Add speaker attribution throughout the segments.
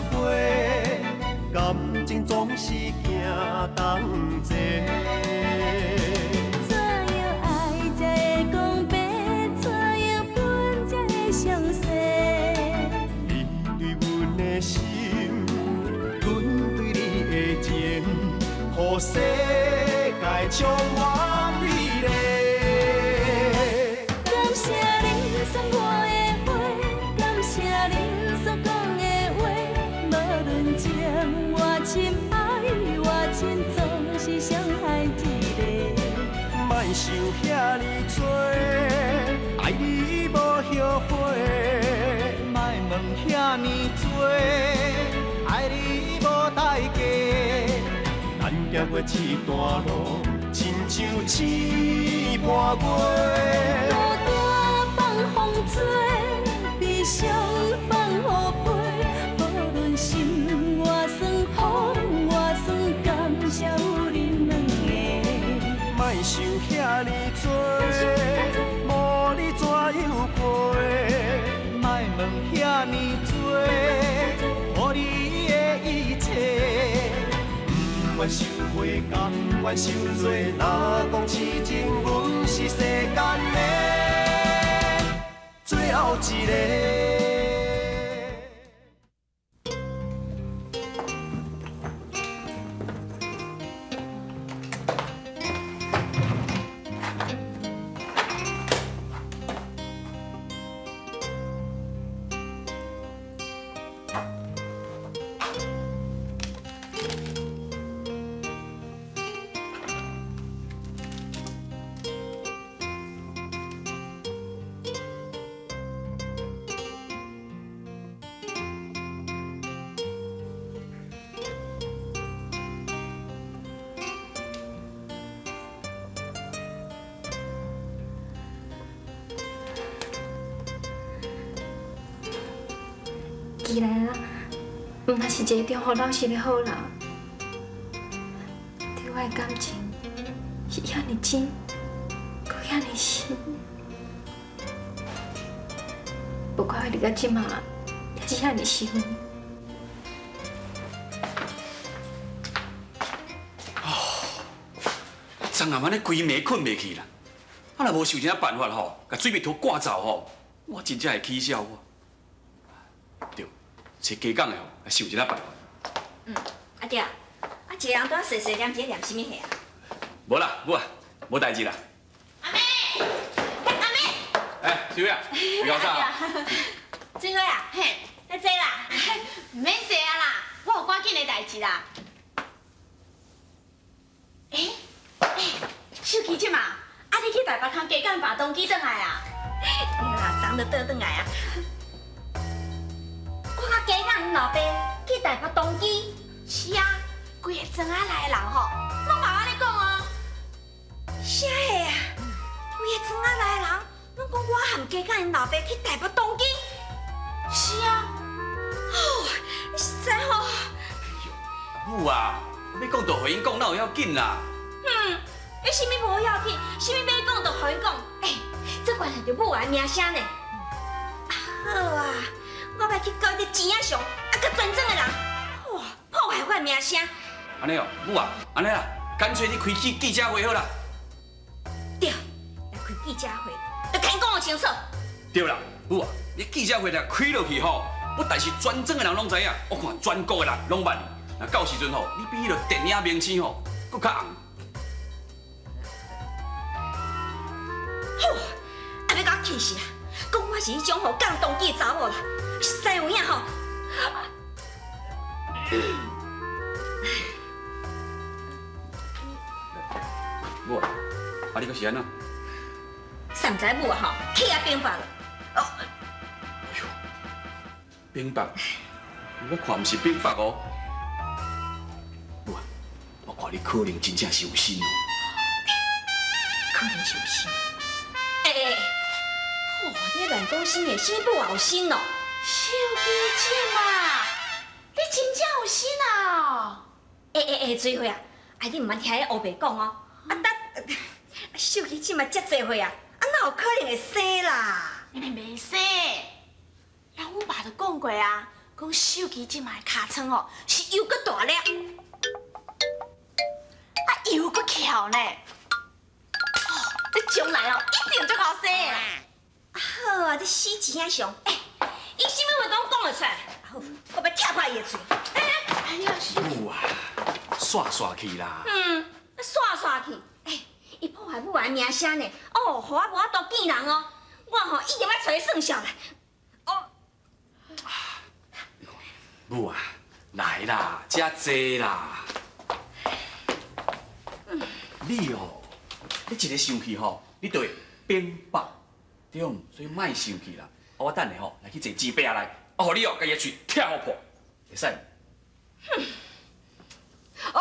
Speaker 1: 花，感情总是行同齐。
Speaker 2: 怎样爱才會講白？怎樣分才會詳細？
Speaker 1: 你對阮的心，阮對你的情，予世界充滿美麗。
Speaker 2: 感謝恁送我的花，感謝恁所講的話，無論情偌深，愛偌深，總是傷害一個。
Speaker 1: 莫想遐爾多，愛你無後悔。
Speaker 3: 莫問遐爾多，愛你無代價。
Speaker 1: 咱行過這段路，親像星伴月。
Speaker 2: 孤單放風吹，悲傷放雨飞，無論心偌酸，風偌酸，感謝有恁兩个。
Speaker 1: 莫想遐爾多，無你怎樣過？
Speaker 3: 莫問遐爾多，予你的一切。
Speaker 1: 不願受悔，甘願受罪。若講痴情，阮是世間的最後一个。
Speaker 4: 既然啊，毋但是一个忠厚老實的好人，對我的感情是遐爾真，閣遐爾深。無怪你到這馬也是遐爾深。
Speaker 5: 昨暗按呢規暝睏袂去啦，啊若無想一下辦法吼，共水蜜桃趕走吼，我真正會起痟我。對，找加講的吼，來想一下辦法。
Speaker 6: 嗯，阿對啊，啊一個人拄仔細細念這念啥物貨啊？
Speaker 5: 無啦，母啊，無代誌啦。
Speaker 6: 阿妹，阿妹。
Speaker 5: 哎，小姐，你搞啥啊？
Speaker 6: 水花啊，嘿，來坐啦。
Speaker 7: 毋免坐啊啦，我有趕緊的代誌啦。欸欸，秀琪姐嘛，啊你去台北通加減把東機轉來啊？
Speaker 6: 對啦，昨就倒轉來啊。我佮加減𪜶老爸去台北東機。
Speaker 7: 是啊，規个庄仔內的人吼，攏嘛按呢講哦。
Speaker 6: 啥會啊？規个庄仔內的人攏講我和加減𪜶老爸去台北東機。
Speaker 7: 是啊。
Speaker 6: 哦，實在吼。
Speaker 5: 母啊，欲講就予𪜶講，哪有遐緊啦？
Speaker 6: 嗯，你啥物無要緊，啥物欲講就予𪜶講。欸，這關係著母的名聲呢。啊好啊，我欲去告彼個錢仔上，啊閣全莊的人，哇，破壞我的名聲。
Speaker 5: 按呢哦，母啊，按呢啦，乾脆你開記記者會好啦。
Speaker 6: 對，來開記者會，就共𪜶講清楚。
Speaker 5: 對啦，母啊，你記者會若開落去吼，不但是全莊的人攏知影，我看全國的人攏捌你。若到時陣吼，你比彼个電影明星吼，閣較紅。
Speaker 6: 好，啊欲共我氣死啊！講我是彼種吼降動機的查某啦，實在有影吼。
Speaker 5: 母啊，啊你閣是按怎？
Speaker 6: 啥毋知母啊吼，氣啊冰白了。
Speaker 5: 哎呦，冰白？我看毋是冰白哦。母啊，我看你可能真正是有心哦。
Speaker 6: 可能是有心。欸欸欸！哦，你亂講啥物？啥物母也有心哦？
Speaker 7: 秀琪姐嘛，你真正有心啊！
Speaker 6: 欸欸欸，水花啊，啊你毋通聽彼烏白講哦。啊，等秀琪這嘛遮濟歲啊，啊哪有可能會生啦？
Speaker 7: 欸，袂生。人阮爸就講過啊，講秀琪這擺尻川吼是又閣大粒，啊又閣翹呢。哦，這將來哦一定足𠢕生的啦。
Speaker 6: 啊好啊，這死錢仔熊，欸，伊啥物話攏講會出來。好，我欲拆破伊的喙。
Speaker 7: 哎呀，秀
Speaker 5: 母啊，煞煞去啦。
Speaker 6: 嗯，煞煞去。欸，伊破壞母的名聲呢，哦，予我無法度見人哦。我吼一定欲揣伊算數來。哦，
Speaker 5: 母啊，來啦，遮坐啦。你哦，你一个生氣吼，你就會變白，對毋？所以莫生氣啦。啊，我等下吼來去坐錢伯來，啊，予你哦，共伊的喙拆予破，會使無？
Speaker 6: 哦，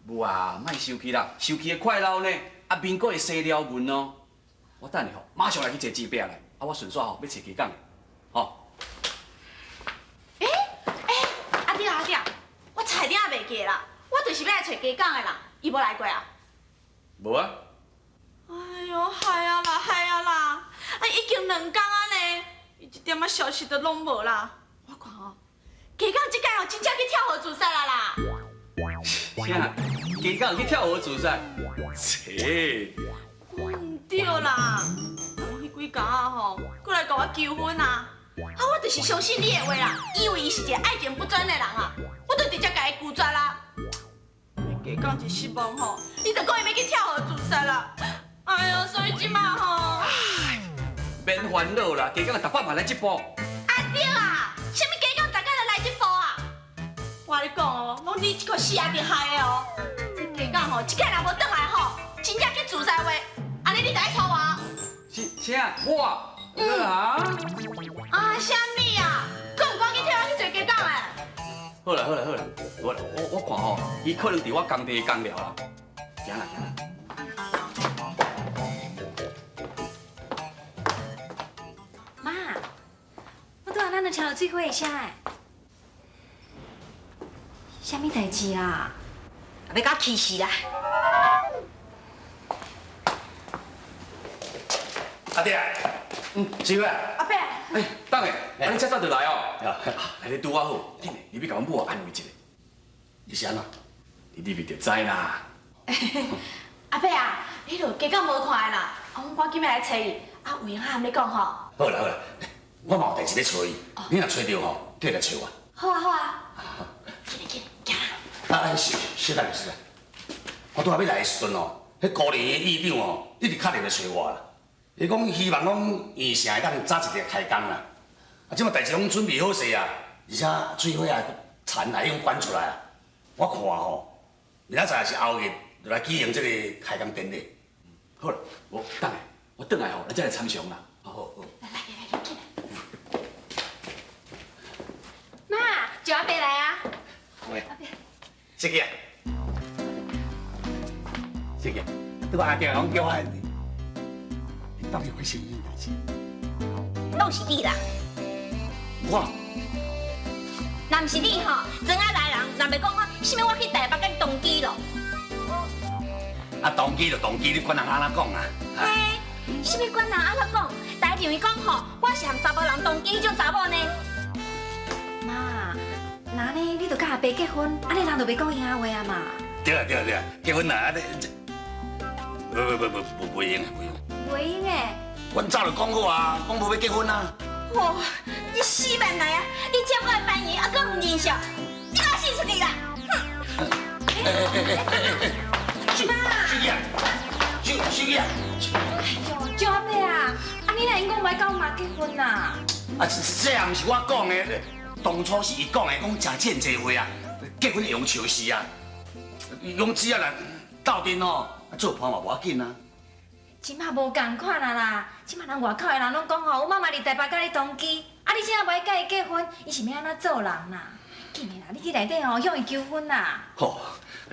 Speaker 5: 母啊，莫生氣啦，生氣會快老呢，啊面閣會生燎紋哦。我等下吼，馬上來去坐錢伯來，啊，我順紲吼欲揣雞港的，吼。
Speaker 7: 欸欸，阿弟阿弟，我差點仔袂記啦，我就是欲來揣雞港的啦，伊無來過啊？
Speaker 5: 無啊。
Speaker 7: 哎喲，害啊啦，害啊啦！啊，已經兩工啊呢，伊一點仔消息都攏無啦。我看哦，雞港這擺哦，真正去跳河自殺啊啦！
Speaker 5: 啥？雞港去跳河自殺？切！
Speaker 7: 毋對啦，彼幾工啊吼，閣來共我求婚啊！啊，我就是相信你的話啦，以為伊是一個愛情不專的人啊，我就直接共伊拒絕啦。雞港一失望吼，伊就講伊欲去跳河自殺啦。哎喲，所以這擺吼，
Speaker 5: 免煩惱啦，雞港逐擺嘛來這步。
Speaker 7: 啊對啊，啥物雞港逐擺就來這步啊？我共你講哦，攏你這個死阿弟害的哦。這雞港吼，這擺若無轉來吼，真正去自殺話，按呢你就愛娶我。
Speaker 5: 是啥？我？啊？
Speaker 7: 啊，啥物啊？閣毋趕緊替我去揣雞港的？
Speaker 5: 好啦好啦好啦，我看吼，伊可能佇我工地工寮啦。行啦行啦。
Speaker 4: 媽，我拄仔咱就聽著水火的聲的，啥物代誌啦？
Speaker 6: 欲共我氣死啦！
Speaker 8: 阿弟啊，水火，
Speaker 7: 阿伯，
Speaker 5: 欸，等下，啊你遮早就來哦？來你拄仔好，緊的，你欲共阮母安慰一下。
Speaker 8: 你是按怎？
Speaker 5: 你入去就知啦。
Speaker 7: 阿伯啊，彼落雞港無看的啦，啊，阮趕緊欲來揣伊，啊，有閒仔含你講吼。
Speaker 8: 好啦好啦，我嘛有代誌欲揣伊，你若揣著吼，叫伊來揣我。
Speaker 7: 好啊好啊，緊來緊來，行啦。
Speaker 8: 啊，小等下小等下，我拄仔欲來的時陣哦，彼孤兒的院長哦，一直敲電話揣我啦。伊講希望講縣城會當早一日開工啦。啊，這擺代誌攏準備好勢啊，而且水火啊田也已經管出來啊。我看吼，明仔載抑是後日就來舉行這個開工典禮。
Speaker 5: 好啦，無等下，我轉來吼，咱再來參詳啦。好
Speaker 8: 好好。
Speaker 7: 來來來，緊來。
Speaker 4: 媽，舅阿伯來啊！
Speaker 8: 喂，小姐，小姐，拄仔阿弟攏叫我，你到底發生啥物代誌？
Speaker 6: 攏是你啦！
Speaker 8: 我？
Speaker 6: 若毋是你吼，庄仔內人若袂講我，啥物我去台北佮你同居咯。
Speaker 8: 啊，同居就同居，你管人按怎講啊？
Speaker 6: 嘿，啥物管人按怎講？大家認為講吼，我是和查某人同居彼種查某呢？
Speaker 4: 媽，那呢，你就佮阿伯結婚，按呢人就袂講閒話啊嘛。
Speaker 8: 對啊對啊對啊，結婚啊，啊你這，無無無無無袂用的，袂用。
Speaker 4: 袂用的。
Speaker 8: 阮早就講好啊，講無欲結婚啊。
Speaker 6: 哇，你死慢來啊！你占我的便宜，猶閣毋認數，你共我死出去啦！哼！
Speaker 8: 秀秀姐，秀秀姐。
Speaker 4: 哎喲，舅阿伯啊，啊你哪會講無愛佮阮媽結婚啊？
Speaker 8: 啊，這也毋是我講的，當初是伊講的，講食見這話啊，結婚會用笑死啊。伊講只要若鬥陣吼，做伴嘛無要緊啊。
Speaker 4: 這馬無仝款啊啦，這馬人外口的人攏講吼，阮媽媽佇台北佮你同居，啊你這馬無愛佮伊結婚，伊是欲按怎做人啦？緊的啦，你去內底吼向伊求婚啦。
Speaker 8: 吼，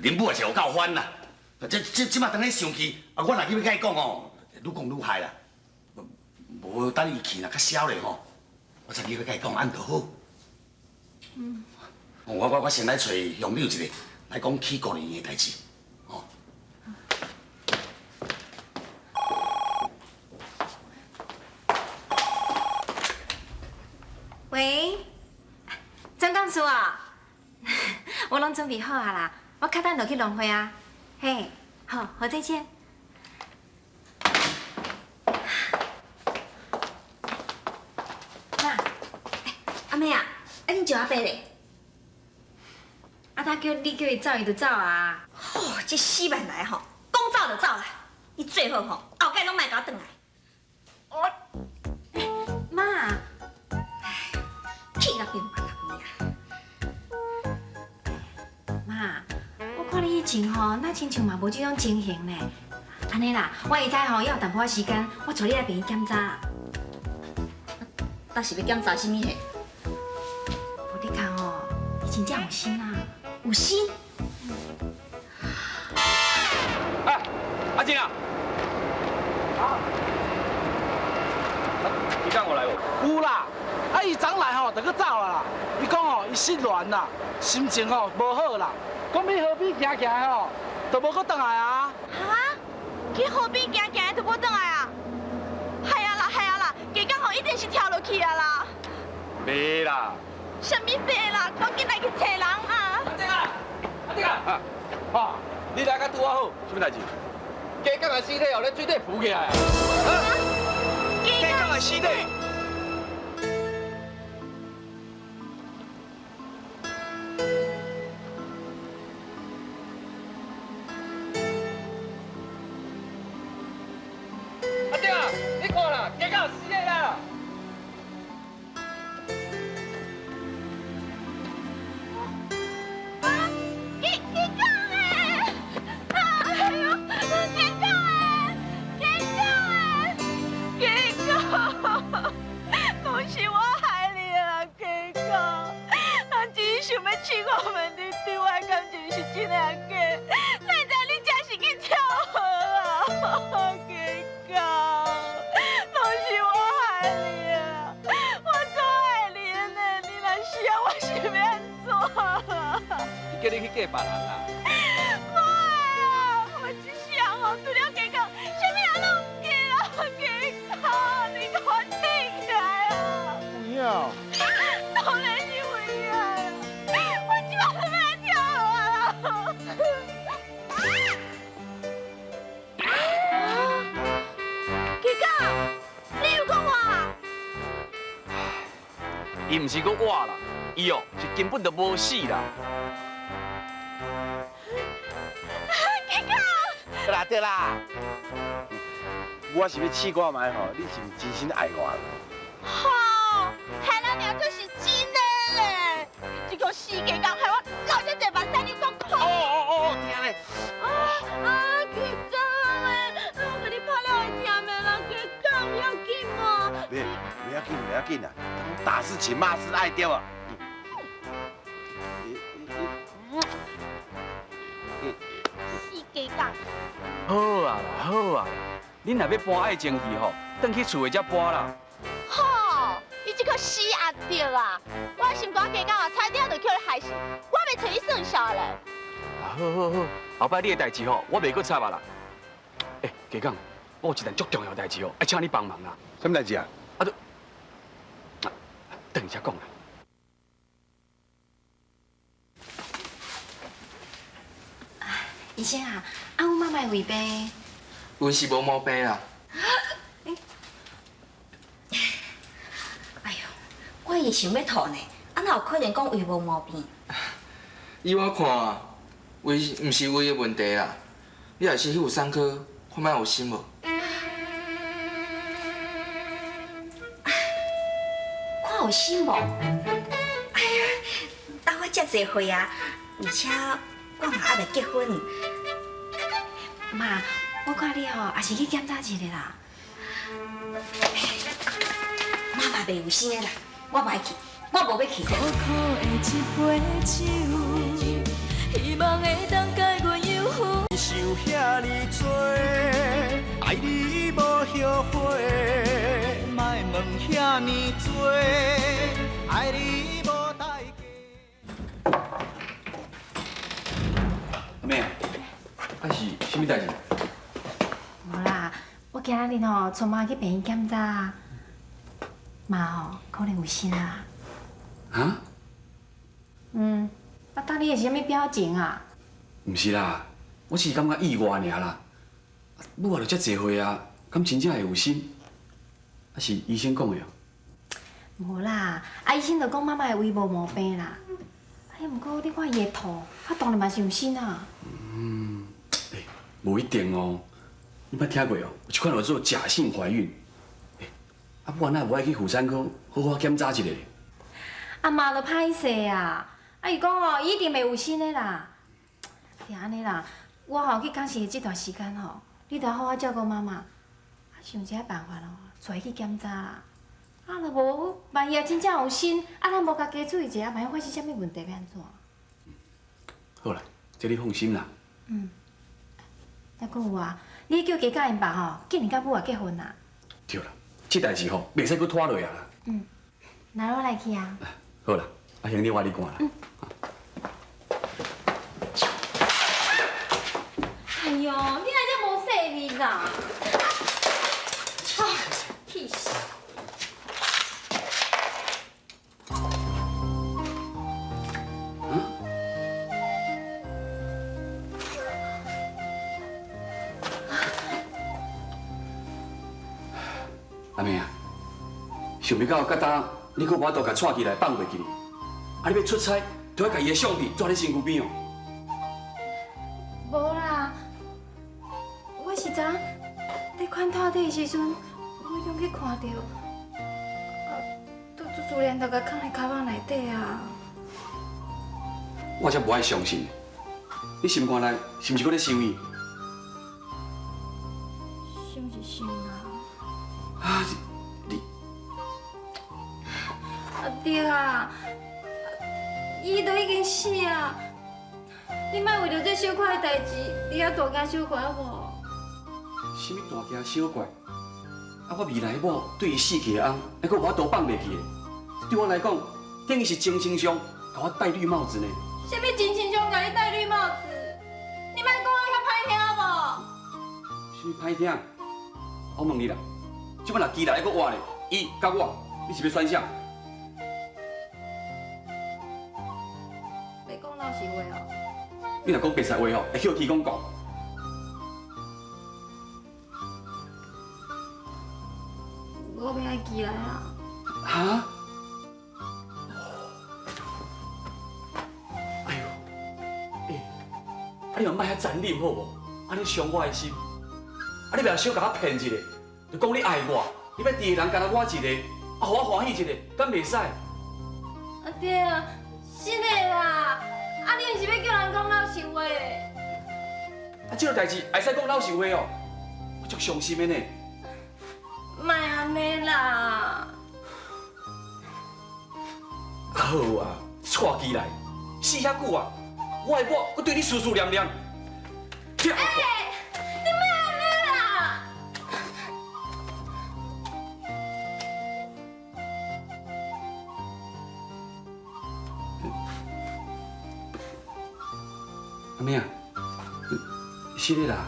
Speaker 8: 恁母也是有夠煩啦。這馬當咧生氣，啊我若去欲佮伊講吼，愈講愈害啦。無等伊氣若較消咧吼，我才去欲佮伊講按就好。嗯。我先來揣鄉長一下，來講去孤兒院的代誌。吼。
Speaker 4: 喂。张干事啊，我攏準備好啊啦，我較等就去農會啊。嘿，好，好再見。媽，
Speaker 6: 阿妹啊，啊恁舅阿伯咧？
Speaker 4: 啊，他叫你叫伊走，伊就走啊。
Speaker 6: 哦，這死萬來吼，講走就走啦。你最好吼，後蓋攏莫共我轉來。
Speaker 4: 我，媽，
Speaker 6: 氣到變白啊！
Speaker 4: 媽，我看你以前吼，哪親像嘛無這種情形呢。按呢啦，我會知吼，猶有淡薄仔時間，我帶你來病院檢查。
Speaker 6: 倒是欲檢查啥物嘿？
Speaker 4: 無的確哦，你真正有心啊，
Speaker 6: 有心。
Speaker 5: 哎，阿金啊！啊！你敢有來無？
Speaker 9: 有啦，啊伊昨來吼就閣走啊啦。伊講吼，伊失戀啦，心情吼無好啦，講去河邊行行吼，就無閣轉來啊。
Speaker 7: 哈？去河邊行行就無轉來啊？係啊啦，係啊啦，加講吼一定是跳落去啊啦。
Speaker 5: 袂啦。
Speaker 7: 啥物袂啦？趕緊來去揣人啊！
Speaker 5: 阿正啊，阿正啊，
Speaker 9: 啊，你來較拄仔好，
Speaker 5: 啥物代誌？
Speaker 9: 加港的屍體哦，咧水底浮起來啊！
Speaker 7: 加
Speaker 9: 港的屍體。阿正啊，你看啦，加港死的啦！
Speaker 5: 叫你去嫁别人啦！
Speaker 7: 无爱啊！我这世人吼，除了嫁讲，啥物人拢毋嫁啦！嫁讲，你给我起来啊！
Speaker 9: 有影？
Speaker 7: 当然是有影啦！我这摆欲来跳河啊啦！嫁讲，你有讲话？
Speaker 5: 伊毋是阁活啦，伊哦是根本就無死啦。
Speaker 9: 對啦對啦，
Speaker 10: 我是欲試看覓吼，你是毋是真心愛我？
Speaker 7: 吼，害咱娘就是真的咧！你這個死雞公，害我流這濟目屎，你講可？
Speaker 10: 哦哦哦，疼咧！
Speaker 7: 啊啊，雞公咧，我共你拍了會疼袂啦？雞公不要緊嘛？
Speaker 10: 袂，袂要緊，袂要緊啦，打是情，罵是愛對無？
Speaker 7: 死雞公！
Speaker 5: 好啊啦，好啊啦，恁若欲搬愛情戲吼，轉去厝內才搬啦。
Speaker 7: 吼，你這個死阿伯啊！我心肝雞公啊，差點就予你害死，我袂揣你算數咧。
Speaker 5: 啊，好好好，後擺你的代誌吼，我袂閣插啊啦。欸，雞公，我有一件足重要的代誌哦，愛請你幫忙啦。
Speaker 10: 啥物代誌啊？
Speaker 5: 啊，就，等一下講啦。
Speaker 4: 醫生啊，啊，阮媽媽的胃病，
Speaker 11: 胃是無毛病啦。
Speaker 6: 哎喲，我也想欲吐呢，啊哪有可能講胃無毛病？
Speaker 11: 依我看啊，胃毋是胃的問題啦，你若是去婦產科看覓有心無？
Speaker 6: 看有心無？哎呀，等我遮濟歲啊，而且我嘛猶未結婚。
Speaker 4: 媽，我看你吼，也是去檢查一下啦。
Speaker 6: 媽嘛袂有心的啦，我無愛去，我無欲去。
Speaker 2: 苦苦的一杯酒，希望會當解阮憂苦。
Speaker 1: 想遐呢多，愛你無後悔，
Speaker 3: 莫問遐呢多，愛你無代價。
Speaker 5: 阿妹，啊是啥物代誌？
Speaker 4: 無啦，我今仔日吼帶媽去病院檢查，媽吼可能有心啊。
Speaker 5: 啊？
Speaker 4: 嗯，啊，到底是啥物表情啊？
Speaker 5: 毋是啦，我只是感觉意外爾啦。母仔就遮濟歲啊，敢真正會有心？啊是醫生講的哦。
Speaker 4: 無啦，啊醫生就講媽媽的胃無毛病啦。哎，毋過你看伊會吐，啊當然嘛是有心啊。
Speaker 5: 嗯，欸，無一定哦。你捌聽過哦？有一款叫做假性懷孕。欸，啊母仔若無愛去婦產科好好檢查一下？
Speaker 4: 阿媽就歹勢啊！啊伊講哦，伊一定袂有心的啦。是按呢啦，我吼去工時的這段時間吼，你著好好照顧媽媽，啊想一下辦法哦，帶伊去檢查啦。啊，若無萬一真正有心，啊咱無共加注意一下，萬一發生啥物問題欲按怎？
Speaker 5: 好啦，這你放心啦。
Speaker 4: 嗯。抑閣有啊，你叫佳佮𪜶爸吼，緊來佮母仔結婚啦。
Speaker 5: 對啦，這代誌吼，袂使閣拖落啊啦。
Speaker 4: 嗯，那我來去啊。
Speaker 5: 好啦，啊行李我你看啦。
Speaker 4: 嗯。哎喲，你哪遮無細膩啦？啊，氣死！
Speaker 5: 阿妹啊，想袂到佮今你閣無法度共帶起來放袂記哩，啊你欲出差，就愛共伊的相片跩咧身軀邊哦。
Speaker 4: 無啦，我是昨咧款拖地的時陣，無意中去看著，啊，都自然就共囥咧跤蠓內底啊。
Speaker 5: 我才無愛相信，你心肝內是毋是閣咧想伊？
Speaker 4: 想是想啦。
Speaker 5: 啊，你
Speaker 4: 阿弟啊，伊都已經死啊！你莫為著這小可的代誌，你遐大驚小怪好無？
Speaker 5: 啥物大驚小怪？啊，我未來某對伊死去的翁，還閣無法度放袂記的。對我來講，等於是精神上共我戴綠帽子呢。
Speaker 4: 啥物精神上共你戴綠帽子？你莫講啊遐歹聽好無？
Speaker 5: 啥物歹聽？我問你啦，這擺若機來還閣活咧，伊佮我，你是欲選啥？
Speaker 4: 欲講老實話哦。
Speaker 5: 你若講白實話吼，會去予天公告。
Speaker 4: 我欲愛機來啊！
Speaker 5: 哈？哎呦，欸，啊你嘛莫遐殘忍好無？按呢傷我的心，啊你袂小共我騙一下，就講你愛我，你欲佇的人干焦我一個，啊，予我歡喜一下，敢袂使？
Speaker 4: 啊對啊，是的啦，啊你毋是欲叫人講老實話？
Speaker 5: 啊，這個代誌會使講老實話哦，我足傷心的呢。
Speaker 4: 莫按呢啦。
Speaker 5: 好啊，娶起來，死遐久啊，我的某閣對你思思念念。
Speaker 4: 欸，你莫按呢啦！
Speaker 5: 阿妹啊，是的啦，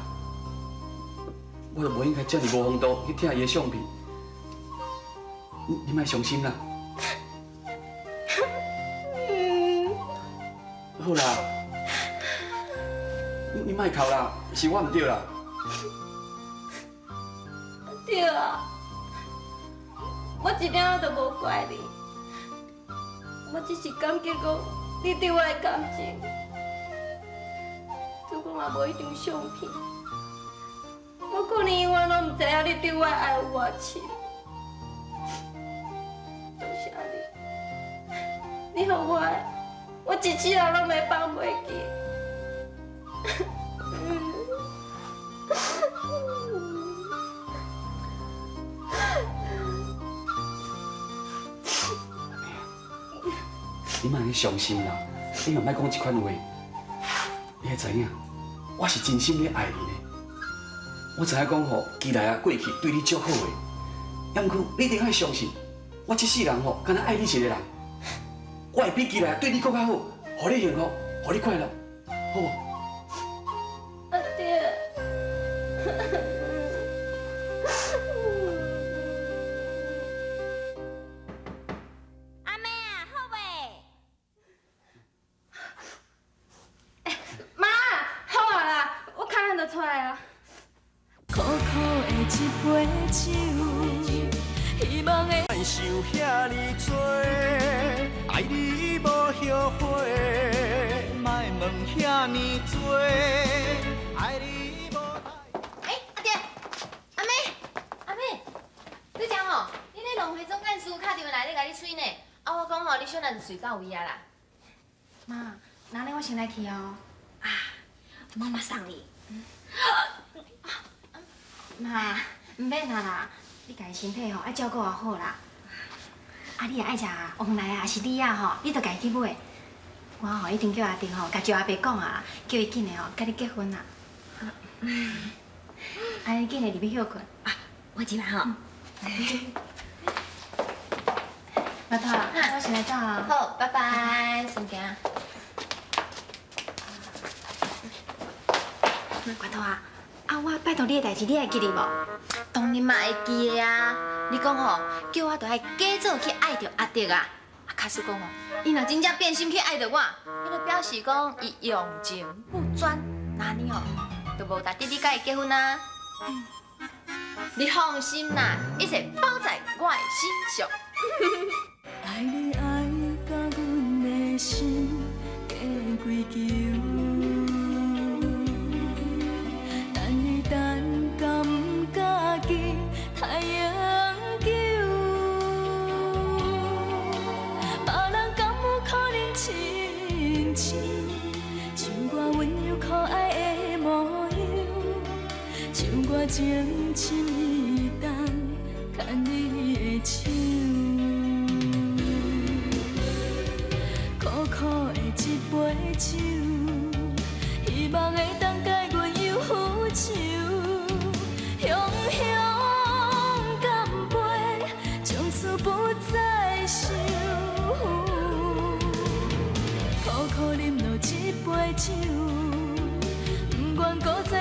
Speaker 5: 我就無應該遮爾無風度去拆伊的相片，你莫傷心啦。好啦，你莫哭啦，是我毋對啦。
Speaker 4: 對啊，我一點仔都無怪你，我只是感激講你對我的感情。如果若無彼張相片，我可能永遠攏毋知影你對我的愛有偌深。多謝你，你予我的，我一世人攏袂放袂記。
Speaker 5: 你莫按呢傷心啦，你嘛莫講這款話。你愛知影，我是真心咧愛你呢。我知影講吼，機來啊過去對你足好的，毋過你一定愛相信，我這世人吼，干焦愛你一個人。我會比機來對你閣較好，予你幸福，予你快樂，好無？
Speaker 4: 阿爹。
Speaker 6: 阿妹啊，好未？
Speaker 2: 酒，希望會。
Speaker 1: 想遐呢多，愛你無後悔。
Speaker 3: 莫問遐呢多，愛你無。
Speaker 4: 欸，阿爹，阿妹，阿妹，你講吼，你咧農會總幹事敲電話來咧共你催呢。啊，我講吼，你小人隨到位啊啦。媽，那呢我先來去哦。
Speaker 6: 啊，媽媽送你。
Speaker 4: 媽，毋免啊啦，你家己身體吼愛照顧好啦。啊，你若愛食旺來啊，抑是李仔吼，你就家己去買。我吼一定叫阿弟吼，共趙阿伯講啊，叫伊緊的吼，佮你結婚啦。啊，你緊的入去歇睏。
Speaker 6: 啊，我這擺吼。
Speaker 4: 拜託啊，我先來走啊。
Speaker 12: 好，拜拜，先行。
Speaker 4: 拜託啊，啊，我拜託你的代誌，你會記得無？
Speaker 12: 當然嘛會記得啊！你講吼，叫我著愛假做去愛著阿德啊！啊，假使講吼，伊若真正變心去愛著我，彼就表示講伊用情不專，那按呢吼，就無值得你佮伊結婚啊！你放心啦，一切包在我的身上。
Speaker 2: 愛你愛甲阮的心加跪求，等你等甲毋家己太永久，別人敢有可能親像像我溫柔可愛的模樣，像我情深意重牽你的手。苦苦的一杯酒，希望會當解阮憂愁。雄雄乾杯，從此不再愁。苦苦饮落一杯酒，不願閣再